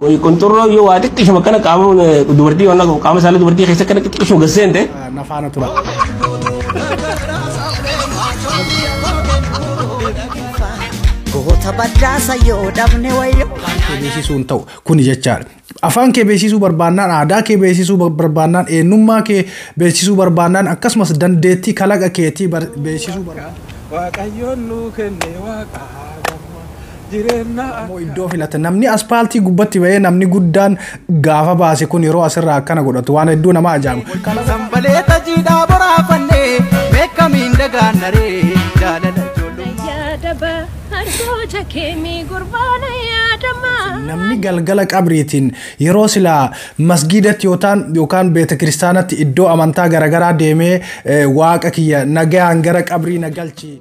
Qunxurroo yoo waa xiqqishuma akkana qaama dubartii waan qaama saalaa dubartii keessa akkana xiqqishuma gad seente. Na faana tura. Goota baddaasa yoo dhabne wayyo. Kee beeksisuu hin ta'u kuni jechaadha. Afaan kee beeksisuu barbaannaan, aadaa kee beeksisuu barbaannaan, eenyummaa kee beeksisuu barbaannaan, akkasumas dandeettii kalaqa keetii beeksisuu barbaannaan. Waaqayyoon nuu kenne waaqa gamma jireenya Ammoo iddoo filata. Namni aspaaltii gubbatti bahee namni guddaan gaafa baase kun yeroo asirraa akkana godhatu waan hedduu nama ajaa'ibu. Sambaleeta jiidhaa boraafannee beekamiin dagaannaree jaalala ijoollummaa. Yaadaba argoota keemii gurbaana yaadama. Namni galgala qabriitiin yeroo silaa masgiidatti yookaan beeta kiristaanatti iddoo amantaa garaagaraa deemee waaqa kiyya nagaan gara qabrii na galchi.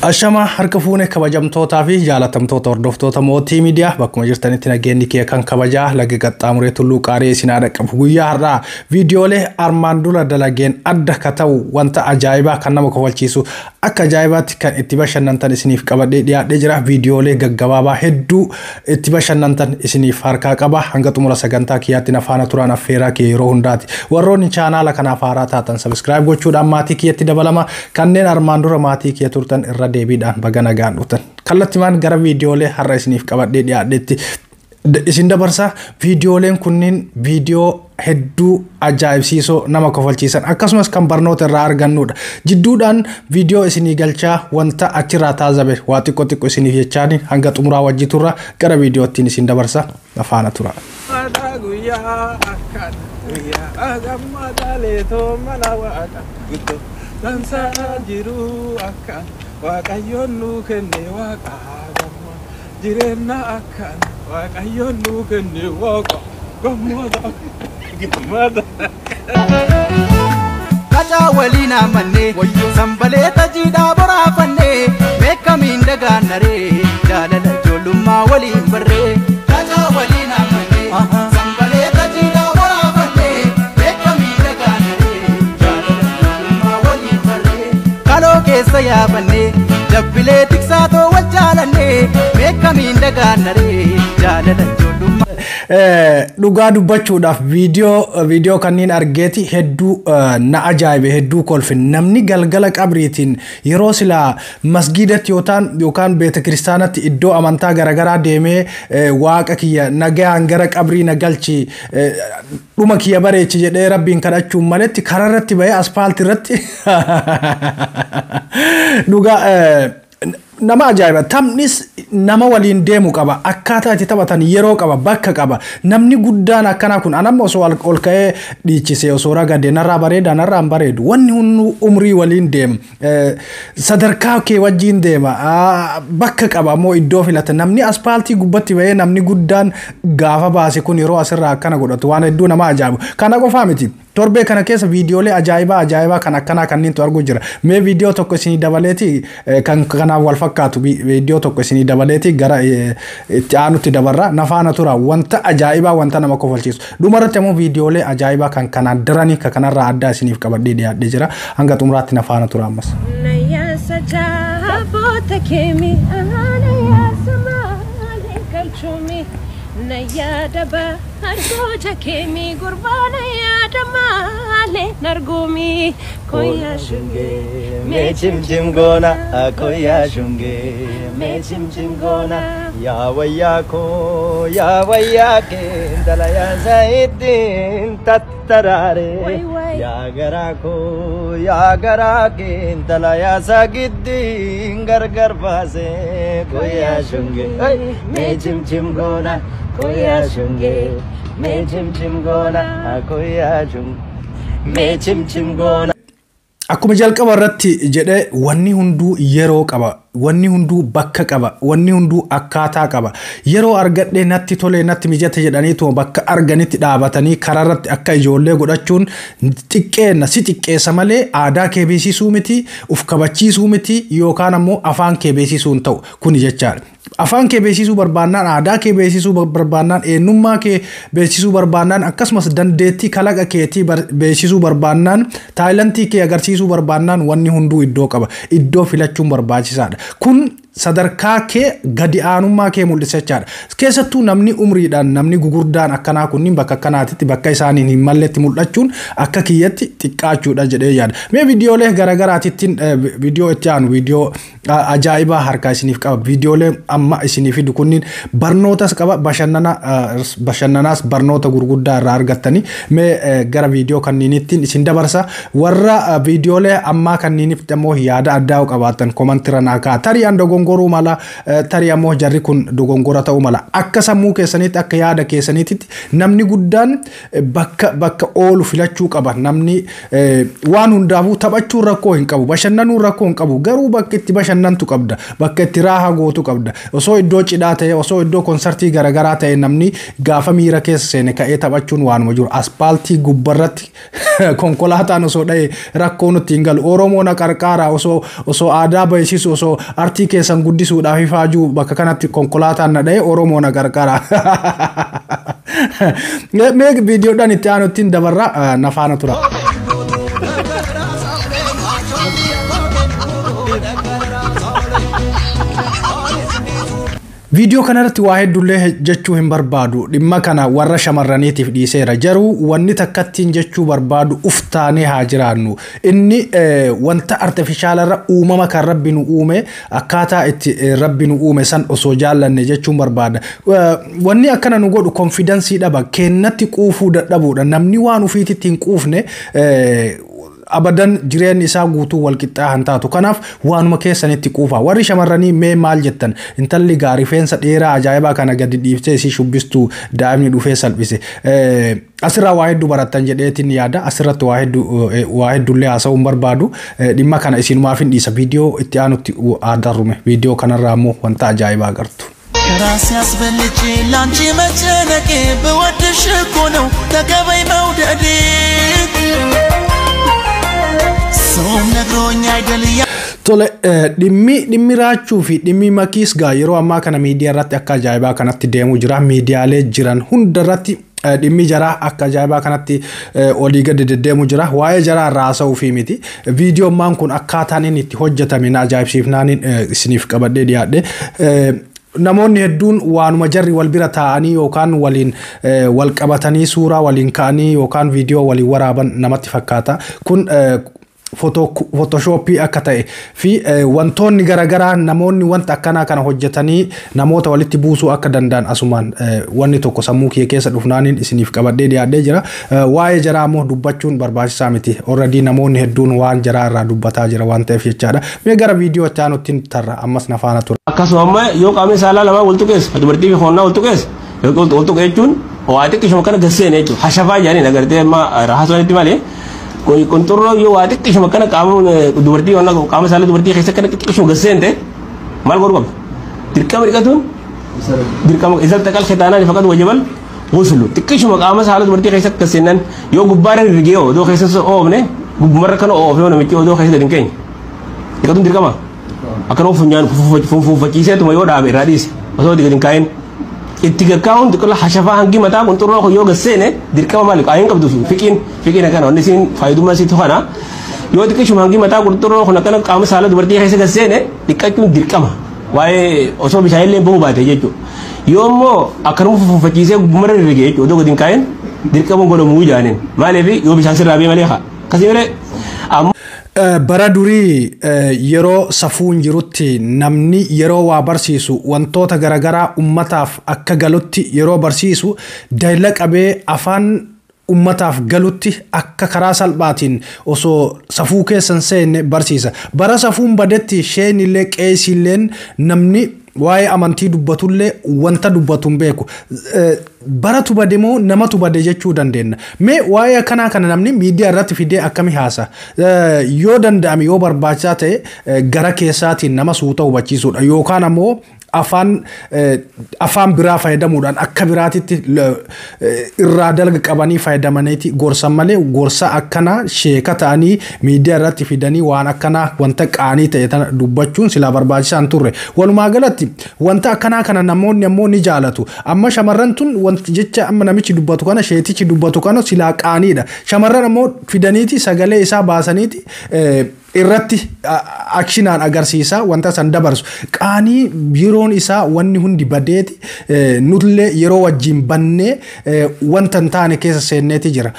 Ashama harka fuune kabajamtootaa fi jaalatamtoota hordoftoota Mootii Miidiyaa, bakkuma jirtanitti nageenyi kee kan kabajaa laga qaxxaamuree tulluu qaaree isin haadha qabu. Guyyaa har'aa viidiyoolee armaan dura dalageen adda ka ta'u, wanta ajaa'ibaa kan nama kofalchiisu, akka ajaa'ibaatti kan itti bashannantan isiniif qabadhee dhiyaadhee jira. Viidiyoolee gaggabaabaa hedduu itti bashannantan isiniif harkaa qaba. Hanga xumura sagantaa kiyyaatti na faana turaan affeeraa kee yeroo hundaati. Warroonni chaanaala kanaaf haaraa taatan subscribe gochuudhaan maatii kiyyatti dabalama. Kanneen armaan dura maatii kiyya turtan irra deebiidhaan baga nagaan dhuftan. Kallattimaan gara viidiyoolee har'a isiniif qabadhee dhiyaadhetti isin dabarsa. Viidiyooleen kunniin viidiyoo hedduu ajaa'ibsiisoo nama kofalchiisan, akkasumas kan barnoota irraa argannudha. Jidduudhaan viidiyoo isinii galchaa wanta achirraa taazabe waa xiqqoo xiqqoo isiniif jechaani hanga xumuraa wajji turra. Gara viidiyoottiin isin dabarsa, afaana tura. Gammada guyyaa akkan guyyaa gammada leetoo mana waaqa guddoo dansaa jiru akkan waaqayyoon nuu kenne waaqa gamma jireenya akkan waaqayyoon nuu kenne waaqa gammada gammada. Qacaa waliin amannee sambaleeta jiidhaa boraafannee beekamiin dagaannaree jaalala ijoollummaa waliin barree. Qacaa waliin amannee sambaleeta jiidhaa boraafannee beekamiin dagaannaree jaalala ijoollummaa waliin barree. Kaloo keessa yaafannee jabbilee tiksaatoo wal jaalannee beekamiin dagaannaree jaalala ijoollummaa. Dhugaa dubbachuudhaaf viidiyoo kanneen argeeti hedduu na ajaa'ibe, hedduu kolfe. Namni galgala qabriitiin yeroo silaa masgiidatti yookaan beeta kiristaanatti iddoo amantaa garaagaraa deemee waaqa kiyya nagaan gara qabrii na galchi, dhuma kiyya bareechi jedhee rabbiin kadhachuun maletti kararratti bahee aspaaltii irratti dhugaa nama ajaa'iba. Taphnis nama waliin deemu qaba. Akkaataa itti taphatan yeroo qaba, bakka qaba. Namni guddaan akkanaa kun anamma osoo ol ka'ee dhiichisee osoo ragadee narraa bareeda, narraa hin bareedu. Wanni hunduu umrii waliin deema. Sadarkaa kee wajjin deema. Bakka qaba ammoo iddoo filata. Namni aspaaltii gubbatti bahee namni guddaan gaafa baase kun yeroo asirraa akkana godhatu waan hedduu nama ajaa'ibu. Kana qofaa miti. Torbee kana keessa viidiyoolee ajaa'ibaa ajaa'ibaa kan akkanaa kanneentu arguu jira. Mee viidiyoo tokko isinii dabaleeti, kan kanaaf wal fakkaatu viidiyoo tokko isinii dabaleeti gara itti aanutti dabarra. Na faana tura, wanta ajaa'ibaa wanta nama kofalchiisu. Dhumarratti ammoo viidiyoolee ajaa'ibaa kan kanaan daranii kan kanarraa addaa isiniif qabadhee dhiyaadhee jira. Hanga xumuraatti na faana tura ammas. Nayyaasa jaaboota keemii nayyaasa maalee galchuumi. Nayyaadaba argoota keemii gurbaana yaada maalee nargumii koyyaa shungee. Mee chim chim goona koyyaa shungee, mee chim chim goona, yaa wayyaa koo yaa wayyaa kee intala yaa saayittiin tattaraare, yaa garaa koo yaa garaa kee intala yaa saagittiin gargar baase koyyaa shungee, mee chim chim goona koyyaa shungee, mee chim chim goona koyyaa shungee, mee chim chim goona. Akkuma jalqaba irratti jedhee, wanni hunduu yeroo qaba. Wanni hunduu bakka qaba. Wanni hunduu akkaataa qaba. Yeroo argadhee natti tolee natti mijate jedhaniitu bakka arganitti dhaabatanii karaarratti akka ijoollee godhachuun xiqqeenna si xiqqeessa malee aadaa kee beeksisuu miti, uf kabachiisuu miti, yookaan ammoo afaan kee beeksisuu hin ta'u kuni jechaadha. Afaan kee beeksisuu barbaannaan, aadaa kee beeksisuu barbaannaan, eenyummaa kee beeksisuu barbaannaan, akkasumas dandeettii kalaqa keetii beeksisuu barbaannaan, taayilantii kee agarsiisuu barbaannaan wanni hunduu iddoo qaba. Iddoo filachuun barbaachisaadha. Kun sadarkaa kee gadi aanummaa kee mul'isa jechaadha. Keessattuu namni umriidhaan namni gugurdaan akkanaa kunniin bakka akkanaatitti bakka isaaniin hin malletti mul'achuun akka kiyyatti xiqqaachuudha jedhee yaada. Mee viidiyoolee garaagaraatittiin viidiyoo itti aanu viidiyoo ajaa'ibaa harkaa isiniif qaba. Viidiyoolee amma isiniif fidu kunniin barnootas qaba, bashannanaas barnoota gurguddaa irraa argattanii mee gara viidiyoo kanniinittiin isin dabarsa. Warra viidiyoolee ammaa kanniiniif immoo yaada addaa qabaattan komantira naa ka'a. Tarii an dogongoruu mala, tarii ammoo jarri kun dogongora ta'uu mala. Akka sammuu keessaniitti, akka yaada keessaniitti namni guddaan bakka oolu filachuu qaba. Namni waan hundaafuu taphachuun rakkoo hin qabu, bashannanuun rakkoo hin qabu. Garuu bakka itti bashannantu qabda, bakka itti raaha gootu qabda. Osoo iddoo cidhaa ta'e, osoo iddoo konsartii garaagaraa ta'e namni gaafa miira keessa seene ka'ee taphachuun waanuma jiru. Aspaaltii gubbarratti konkolaataan osoo dha'e rakkoo nutti hin galu. Oromoo na qarqaara, osoo aadaa beeksisu, osoo artii keessan guddisuudhaaf ifaajuu bakka kanatti konkolaataan na dha'e, Oromoo na qarqaara. Mee viidiyoodhaan itti aanuttiin dabarra, na faana tura. Viidiyoo kanarratti waa hedduullee jechuu hin barbaadu. Dhimma kana warra shamarraniitiif dhiiseera. Jaruu wanni takkattiin jechuu barbaadu uftaanee haa jiraannu. Inni wanta artifishaalarra uumama kan Rabbi nu uume, akkaataa itti Rabbi nu uume san osoo jaallanne jechuun barbaada. Wanni akkana nu godhu konfidansii dhaba. Kennatti quufuu dadhabuudha. Namni waan ofiititti hin quufne abadan jireenyi isaa guutuu wal qixxaa hin taatu. Kanaaf waanuma keessanitti quufa. Warri shamarranii mee maal jettan? Intalli gaa rifeensa dheeraa ajaa'ibaa kana gadi dhiiftee isii shubbistu daa'imni dhufee salphise. Asirraa waa hedduu barattan jedheetiin yaada. Asirratti waa hedduullee haasa'uu hin barbaadu. Dhimma kana isinumaaf hin dhiisa. Viidiyoo itti aanutti adarrume. Viidiyoo kanarraa immoo wanta ajaa'ibaa agartu. ከራሴ አስበልጬ ላንቺ መጨነቄ ብወድሽ እኮ ነው ተቀበይ መውደዴ ሰውም ነግሮኝ አይደል። Tole, dhimmi raachuu fi dhimmi makiis gaa yeroo ammaa kana miidiyaa irratti akka ajaa'ibaa kanatti deemuu jira. Miidiyaalee jiran hunda irratti dhimmi jaraa akka ajaa'ibaa kanatti olii gadi deddeemuu jira. Waa'ee jaraa irraa haasa'uu fi miti. Viidiyoon kun akkaataan inni itti hojjetame na ajaa'ibsiifnaaniin isiniif qabadhee dhiyaadhe. Namoonni hedduun waanuma jarri wal bira taa'anii yookaan waliin wal qabatanii suuraa waliin ka'anii yookaan viidiyoo waliin waraaban namatti fakkaata. Kun footooshooppii akka ta'e fi wantoonni garaagaraa namoonni wanta akkanaa kana hojjetanii namoota walitti buusuu akka danda'an asumaan wanni tokko sammuu kiyya keessa dhufnaaniin isiniif qabadhee dhiyaadhee jira. Waa'ee jaraa immoo dubbachuun barbaachisaa miti. Already namoonni hedduun waan jaraa irraa dubbataa jira waan ta'eef jechaadha. Mee gara viidiyoo itti aanutti tarra, ammas na faana tura. Akkasuma amma yoo qaamni saalaa lamaa wal tuqees, dubartii fi hoonnaa wal tuqees, wal tuqe jechuun waa xiqqishuma kana gasseen jechuudha. Hashafaa jedhanii agartee amma rahaasanitti malee qunxurroo yoo waa xiqqishuma kana qaama dubartii qaama saalaa dubartii keessa kana xiqqishuma gasseen ta'e maal godhu qabda? Dirqama dhiqatuun dirqama. Isa taqal khitaanaan faqad wajabal ghuslu. Xiqqishuma qaama saalaa dubartii keessa gasseennan yoo gubbaarra rigee odoo keessa oofne, gubbumarra kana oofee namichi odoo keessa gadi hin keenye dhiqatuun dirqama. Akkana funyaan fuunfachiiseetuma yoo dhaabe irraa dhiise osoo gadi hin kaa'in itti gaggaa'uun xiqqoo hashafaa hangi mataa qunxurroo yoo gasseene dirqama. Maali qaayin qabdu fiqiin akkana wanni isiin faayidummaa isiitu kana yoo xiqqishuma hangi mataa qunxurroo kun akkana qaama saala dubartii keessa gasseene dhiqachuun dirqama, waa'ee osoo bishaan illee bahuu baate jechuudha. Yoo immoo akkanuma fuunfachiisee gubbumarra rirrige jechuudha odoo gadi hin kaa'in dirqama godhamuu jaaniin, maaliif yoo bishaan sirraa bee malee haa akkasii malee. Bara durii yeroo safuun jirutti namni yeroo waa barsiisu wantoota garaagaraa ummataaf akka galutti yeroo barsiisu dayla qabee afaan ummataaf galutti akka karaa salphaatiin osoo safuu keessan seenne barsiisa. Bara safuun badetti isheen qeesiilleen namni waa'ee amantii dubbatullee wanta dubbatu hin beeku. Baratu bade moo namatu bade jechuu dandeenya. Mee waa'ee akkanaa kana namni miidiyaa irratti fidee akkami haasa? Yoo danda'ame, yoo barbaachisaa ta'e, gara keessaatiin nama suuta hubachiisuudha yookaan ammoo Afaan biraa fayyadamuudhaan akka biraatitti irraa dalga qabanii fayyadamaniiti gorsan malee, gorsa akkanaa sheeka ta'anii miidiyaa irratti fidanii waan akkanaa, wanta qaanii ta'e tana dubbachuun silaa barbaachisaan turre. Walumaa galatti wanta akkanaa kana namoonni ammoo ni jaalatu. Amma shamarran tun wanti jecha amma namichi dubbatu kana, sheetichi dubbatu kana, silaa qaaniidha. Shamarran ammoo fidaniiti sagalee isaa baasaniiti irratti akshinaan agarsiisa wanta san dabarsu. Qaanii yeroon isaa wanni hundi badeeti, nullee yeroo wajjin bannee wanta hin taane keessa seenneeti jira.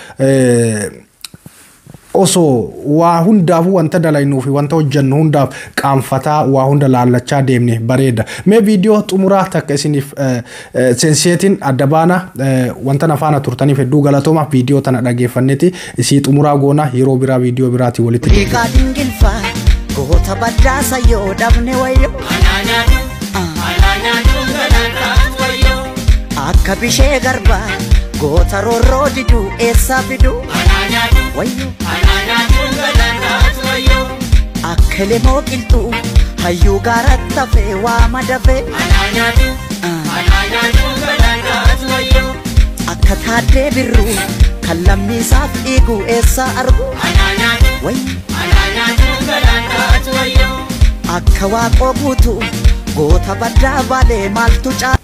Osoo waa hundaafuu wanta dalagnuu fi wanta hojjennu hundaaf qaanfataa waa hunda laallachaa deemne bareeda. Mee viidiyoo xumuraa takka isiniif seenseetiin adda baana. Wanta na faana turtaniif hedduu galatooma. Viidiyoo tana dhageeffanneeti isii xumuraa goona, yeroo biraa viidiyoo biraatii walitti deebina. Dhiigaa dingilfaa goota baddaasa yoo dhabne wayyo. Akka bishee garbaa goota roorroo diduu eessaa fiduu wayyo. Akka lemoo qilxuu hayyuu gaaratti hafee waa madafee. Akka taaddee birruu kan lammiisaaf dhiigu eessaa argu wayyo. Akka waaqoo guutuu goota baddaa baalee maaltu caa.